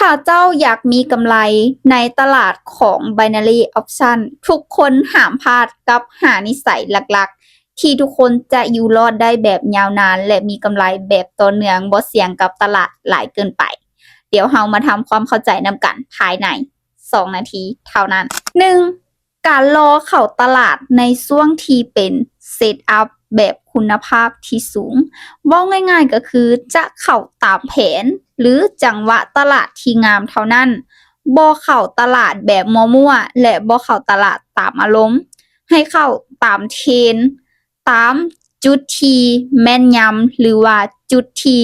ຖ້າເຈົ້າຢາກມີກຳໄລໃນຕະຫຼາດຂອງ Binary Option, ທຸກຄົນຫ້າມພາດກັບຫ້ານິໄສຫຼັກໆ ທີ່ທຸກຄົນຈະຢູ່ລອດໄດ້ແບບຍາວນານ ແລະ ມີກຳໄລແບບຕໍ່ເນື່ອງ, ບໍ່ສ່ຽງກັບຕະຫຼາດຫຼາຍເກີນໄປ. ດຽວເຮົາມາທຳຄວາມເຂົ້າໃຈນຳກັນພາຍໃນສອງນາທີເທົ່ານັ້ນ. ໜຶ່ງ, ການລໍເຂົ້າຕະຫຼາດໃນຊ່ວງທີ່ເປັນ set up ແບບຄຸນນະພາບທີ່ສູງ. ເວົ້າງ່າຍໆກໍຄືຈະເຂົ້າຕາມແຜນ ຫຼື ຈັງຫວະຕະຫຼາດທີ່ງາມເທົ່ານັ້ນ, ບໍ່ເຂົ້າຕະຫຼາດແບບມົ້ວໆ ແລະ ບໍ່ເຂົ້າຕະຫຼາດຕາມອາລົມ. ໃຫ້ເຂົ້າຕາມເທຣນ, ຕາມຈຸດທີ່ແມ່ນຍຳ ຫຼືວ່າຈຸດທີ່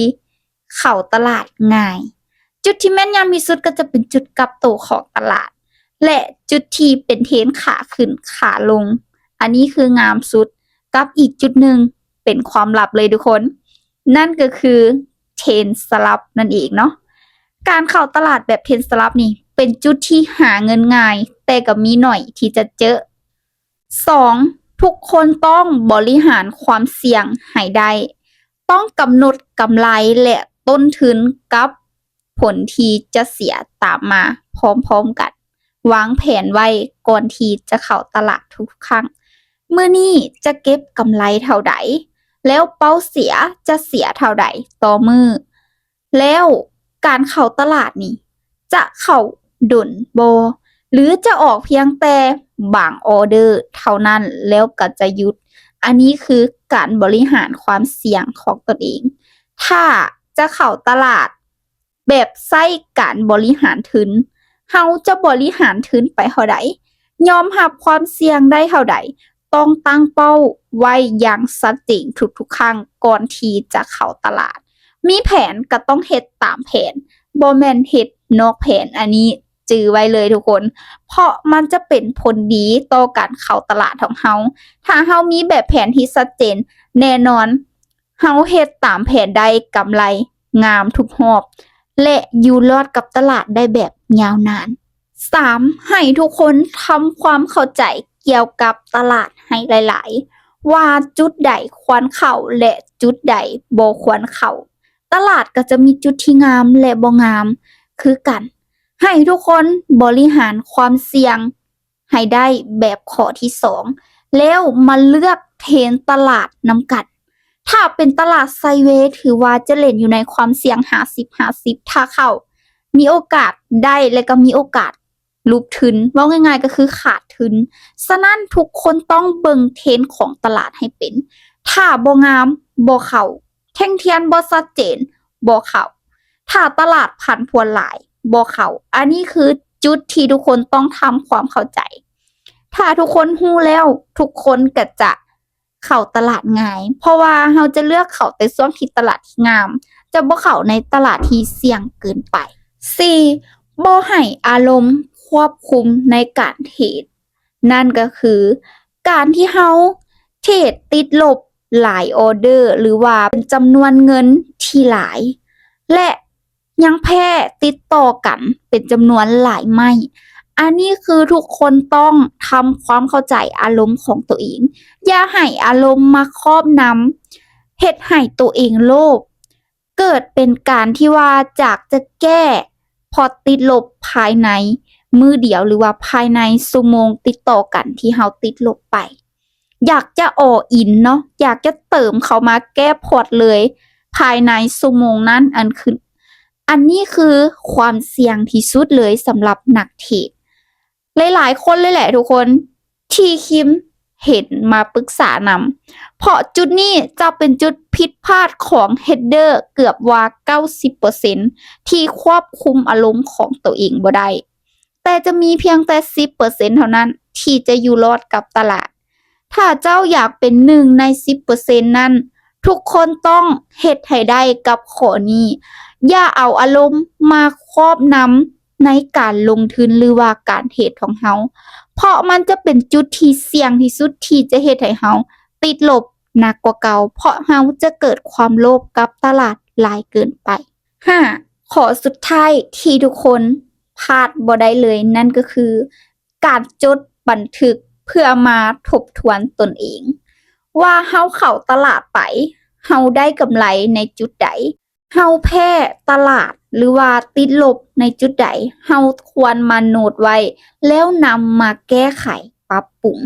ເຂົ້າຕະຫຼາດງ່າຍ. ຈຸດທີ່ແມ່ນຍຳທີ່ສຸດກໍຈະເປັນຈຸດກັບໂຕຂອງຕະຫຼາດ ແລະ ຈຸດທີ່ເປັນເທຣນຂາຂຶ້ນຂາລົງ. ອັນນີ້ຄືງາມສຸດ. ກັບອີກຈຸດໜຶ່ງເປັນຄວາມລັບເລີຍທຸກຄົນ, ນັ້ນກໍຄືເທຣນສະຫຼັບນັ້ນເອງເນາະ. ການເຂົ້າຕະຫຼາດແບບເທຣນສະຫຼັບນີ້ເປັນຈຸດທີ່ຫາເງິນງ່າຍ, ແຕ່ກໍມີໜ້ອຍທີ່ຈະເຈີ. ສອງ, ທຸກຄົນຕ້ອງບໍລິຫານຄວາມສ່ຽງໃຫ້ໄດ້. ຕ້ອງກຳນົດກຳໄລ ແລະ ຕົ້ນທຶນກັບຜົນທີ່ຈະເສຍຕາມມາພ້ອມໆກັນ. ວາງແຜນໄວ້ກ່ອນທີ່ຈະເຂົ້າຕະຫຼາດທຸກໆຄັ້ງ. ມື້ນີ້ຈະເກັບກຳໄລເທົ່າໃດ? ແລ້ວເປົ້າເສຍຈະເສຍເທົ່າໃດຕໍ່ມື້? ແລ້ວການເຂົ້າຕະຫຼາດນີ້ຈະເຂົ້າດົນບໍ່ ຫຼື ຈະອອກພຽງແຕ່ບາງອໍເດີເທົ່ານັ້ນ ແລ້ວກໍຈະຢຸດ? ອັນນີ້ຄືການບໍລິຫານຄວາມສ່ຽງຂອງຕົນເອງ. ຖ້າຈະເຂົ້າຕະຫຼາດແບບໃຊ້ການບໍລິຫານທຶນ, ເຮົາຈະບໍລິຫານທຶນໄປເທົ່າໃດ? ຍອມຮັບຄວາມສ່ຽງໄດ້ເທົ່າໃດ? ຕ້ອງຕັ້ງເປົ້າໄວ້ຢ່າງຊັດເຈນທຸກໆຄັ້ງກ່ອນທີ່ຈະເຂົ້າຕະຫຼາດ. ມີແຜນກໍຕ້ອງເຮັດຕາມແຜນ, ບໍ່ແມ່ນເຮັດນອກແຜນ. ອັນນີ້ຈື່ໄວ້ເລີຍທຸກຄົນ, ເພາະມັນຈະເປັນຜົນດີຕໍ່ການເຂົ້າຕະຫຼາດຂອງເຮົາ. ຖ້າເຮົາມີແບບແຜນທີ່ຊັດເຈນ, ແນ່ນອນເຮົາເຮັດຕາມແຜນໄດ້, ກຳໄລງາມທຸກຮອບ ແລະ ຢູ່ລອດກັບຕະຫຼາດໄດ້ແບບຍາວນານ. ສາມ, ໃຫ້ທຸກຄົນທຳຄວາມເຂົ້າໃຈກ່ຽວກັບຕະຫຼາດໃຫ້ຫຼາຍໆ ວ່າຈຸດໃດຄວນເຂົ້າ ແລະ ຈຸດໃດບໍ່ຄວນເຂົ້າ. ຕະຫຼາດກໍຈະມີຈຸດທີ່ງາມ ແລະ ບໍ່ງາມຄືກັນ. ໃຫ້ທຸກຄົນບໍລິຫານຄວາມສ່ຽງໃຫ້ໄດ້ແບບຂໍ້ທີສອງ ແລ້ວມາເລືອກເທຣນຕະຫຼາດນຳກັນ. ຖ້າເປັນຕະຫຼາດໄຊເວ ຖືວ່າຈະເຫຼັ້ນຢູ່ໃນຄວາມສ່ຽງຫ້າສິບຫ້າສິບ. ຖ້າເຂົ້າ ມີໂອກາດໄດ້ ແລະ ກໍມີໂອກາດຫຼຸບທຶນ, ເວົ້າງ່າຍໆກໍຄືຂາດທຶນ. ສະນັ້ນ ທຸກຄົນຕ້ອງເບິ່ງເທຣນຂອງຕະຫຼາດໃຫ້ເປັນ. ຖ້າບໍ່ງາມ, ບໍ່ເຂົ້າ. ແທ່ງທຽນບໍ່ຊັດເຈນ, ບໍ່ເຂົ້າ. ຖ້າຕະຫຼາດຜັນຜວນຫຼາຍ, ບໍ່ເຂົ້າ. ອັນນີ້ຄືຈຸດທີ່ທຸກຄົນຕ້ອງທຳຄວາມເຂົ້າໃຈ. ຖ້າທຸກຄົນຮູ້ແລ້ວ, ທຸກຄົນກໍຈະ ເຂົ້າຕະຫຼາດງ່າຍ ເພາະວ່າເຮົາຈະເລືອກເຂົ້າແຕ່ຊ່ວງທີ່ຕະຫຼາດທີ່ງາມ, ຈະບໍ່ເຂົ້າໃນຕະຫຼາດທີ່ສ່ຽງເກີນໄປ. ສີ່, ບໍ່ໃຫ້ອາລົມຄວບຄຸມໃນການເທຣດ, ນັ້ນກໍຄືການທີ່ເຮົາເທຣດຕິດລົບຫຼາຍອໍເດີ ຫຼືວ່າເປັນຈຳນວນເງິນທີ່ຫຼາຍ ແລະ ຍັງແພ້ຕິດຕໍ່ກັນເປັນຈຳນວນຫຼາຍໄມ້. ອັນນີ້ຄືທຸກຄົນຕ້ອງທຳຄວາມເຂົ້າໃຈອາລົມຂອງຕົວເອງ. ຢ່າໃຫ້ອາລົມມາຄອບນຳ, ເຮັດໃຫ້ຕົວເອງໂລບ. ເກີດເປັນການທີ່ວ່າຈາກຈະແກ້ພອດຕິດລົບພາຍໃນມື້ດຽວ ຫຼືວ່າພາຍໃນຊົ່ວໂມງຕິດຕໍ່ກັນທີ່ເຮົາຕິດລົບໄປ. ຢາກຈະ all in ເນາະ, ຢາກຈະເຕີມເຂົ້າມາແກ້ພອດເລີຍພາຍໃນຊົ່ວໂມງນັ້ນອັນຄື ອັນນີ້ຄືຄວາມສ່ຽງທີ່ສຸດເລີຍສຳລັບນັກເທຣດ. ຫຼາຍໆຄົນເລີຍແຫຼະທຸກຄົນ ທີ່ຄິມເຫັນມາປຶກສານຳ, ເພາະຈຸດນີ້ຈະເປັນຈຸດຜິດພາດຂອງເທຣດເດີເກືອບວ່າເກົ້າສິບເປີເຊັນ ທີ່ຄວບຄຸມອາລົມຂອງຕົວເອງບໍ່ໄດ້. ແຕ່ຈະມີພຽງແຕ່ສິບເປີເຊັນເທົ່ານັ້ນທີ່ຈະຢູ່ລອດກັບຕະຫຼາດ. ຖ້າເຈົ້າຢາກເປັນໜຶ່ງໃນສິບເປີເຊັນນັ້ນ, ທຸກຄົນຕ້ອງເຮັດໃຫ້ໄດ້ກັບຂໍ້ນີ້. ຢ່າເອົາອາລົມມາຄອບນຳໃນການລົງທຶນ ຫຼືວ່າການເທຣດຂອງເຮົາ, ເພາະມັນຈະເປັນຈຸດທີ່ສ່ຽງທີ່ສຸດທີ່ຈະເຮັດໃຫ້ເຮົາຕິດລົບໜັກກວ່າເກົ່າ, ເພາະເຮົາຈະເກີດຄວາມໂລບກັບຕະຫຼາດຫຼາຍເກີນໄປ. ຫ້າ, ຂໍ້ສຸດທ້າຍທີ່ທຸກຄົນພາດບໍ່ໄດ້ເລີຍ ນັ້ນກໍຄື ການຈົດບັນທຶກເພື່ອມາທົບທວນຕົນເອງ ວ່າເຮົາເຂົ້າຕະຫຼາດໄປ, ເຮົາໄດ້ກຳໄລໃນຈຸດໃດ, ເຮົາແພ້ຕະຫຼາດ ຫຼືວ່າຕິດລົບໃນຈຸດໃດ ເຮົາຄວນມາໂນດໄວ້ ແລ້ວນຳມາແກ້ໄຂປັບປຸງ.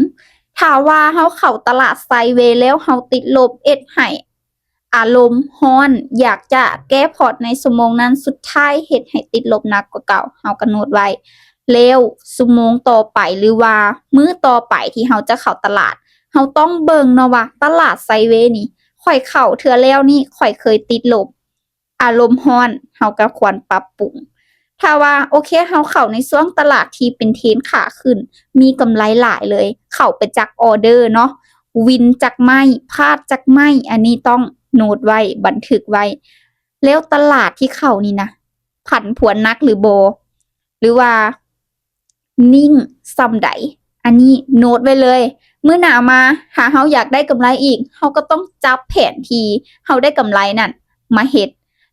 ຖ້າວ່າເຮົາເຂົ້າຕະຫຼາດໄຊເວແລ້ວເຮົາຕິດລົບ ເຮັດໃຫ້ອາລົມຮ້ອນ ຢາກຈະແກ້ພອດໃນຊົ່ວໂມງນັ້ນ ສຸດທ້າຍເຮັດໃຫ້ຕິດລົບໜັກກວ່າເກົ່າ ເຮົາກໍໂນດໄວ້ ແລ້ວຊົ່ວໂມງຕໍ່ໄປ ຫຼືວ່າມື້ຕໍ່ໄປທີ່ເຮົາຈະເຂົ້າຕະຫຼາດ ເຮົາຕ້ອງເບິ່ງເນາະວ່າຕະຫຼາດໄຊເວນີ້ ຂ້ອຍເຂົ້າເທື່ອແລ້ວນີ້ ຂ້ອຍເຄີຍຕິດລົບ ອາລົມຮ້ອນ ເຮົາກໍຄວນປັບປຸງ. ຖ້າວ່າ ໂອເຄ ເຮົາເຂົ້າໃນຊ່ວງຕະຫຼາດທີ່ເປັນເທຣນຂາຂຶ້ນ ມີກຳໄລຫຼາຍເລີຍ ເຂົ້າໄປຈັກອອເດີເນາະ ວິນຈັກໄມ້ ພາດຈັກໄມ້ ອັນນີ້ຕ້ອງໂນດໄວ້ ບັນທຶກໄວ້ ແລ້ວຕະຫຼາດທີ່ເຂົ້ານີ້ນະ ຜັນຜວນໜັກຫຼືບໍ່ ຫຼືວ່າ ນິ່ງສ່ຳໃດ ອັນນີ້ໂນດໄວ້ເລີຍ. ມື້ໜ້າມາ ຖ້າເຮົາຢາກໄດ້ກຳໄລອີກ ເຮົາກໍຕ້ອງຈັບແຜນທີ່ເຮົາໄດ້ກຳໄລນັ້ນມາເຮັດ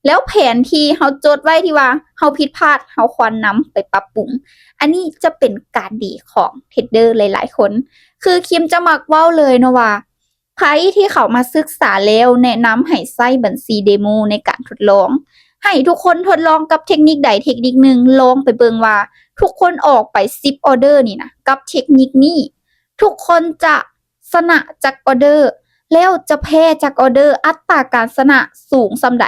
ແລ້ວແຜນທີ່ເຮົາຈົດໄວ້ທີ່ວ່າເຮົາຜິດພາດ ເຮົາຄວນນຳໄປປັບປຸງ. ອັນນີ້ຈະເປັນການດີຂອງເທຣດເດີຫຼາຍໆຄົນ. ຄືຄິມຈະມັກເວົ້າເລີຍເນາະວ່າ ໃຜທີ່ເຂົ້າມາສຶກສາແລ້ວ ແນະນຳໃຫ້ໃຊ້ບັນຊີເດໂມໃນການທົດລອງ. ໃຫ້ທຸກຄົນທົດລອງກັບເທັກນິກໃດເທັກນິກໜຶ່ງ ລອງໄປເບິ່ງວ່າທຸກຄົນອອກໄປສິບອອເດີນີ້ນະ ກັບເທັກນິກນີ້ ທຸກຄົນຈະຊະນະຈັກອອເດີ ແລ້ວຈະແພ້ຈັກອອເດີ ອັດຕາການຊະນະສູງສ່ຳໃດ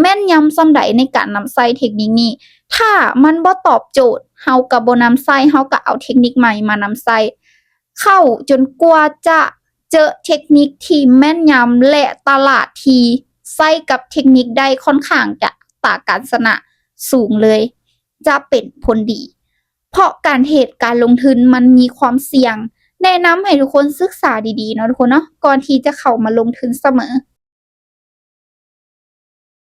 ແມ່ນຍຳສ່ຳໃດໃນການນຳໃຊ້ເທັກນິກນີ້. ຖ້າມັນບໍ່ຕອບໂຈດ ເຮົາກໍບໍ່ນຳໃຊ້ ເຮົາກໍເອົາເທັກນິກໃໝ່ມານຳໃຊ້ ເຂົ້າຈົນກວ່າຈະເຈີເທັກນິກທີ່ແມ່ນຍຳ ແລະ ຕະຫຼາດທີ່ໃຊ້ກັບເທັກນິກໄດ້ຄ່ອນຂ້າງຈະອັດຕາການຊະນະສູງເລີຍ ຈະເປັນຜົນດີ. ເພາະການເທຣດ ການລົງທຶນມັນມີຄວາມສ່ຽງ. ແນະນຳໃຫ້ທຸກຄົນສຶກສາດີໆເນາະທຸກຄົນເນາະ ກ່ອນທີ່ຈະເຂົ້າມາລົງທຶນສະເໝີ.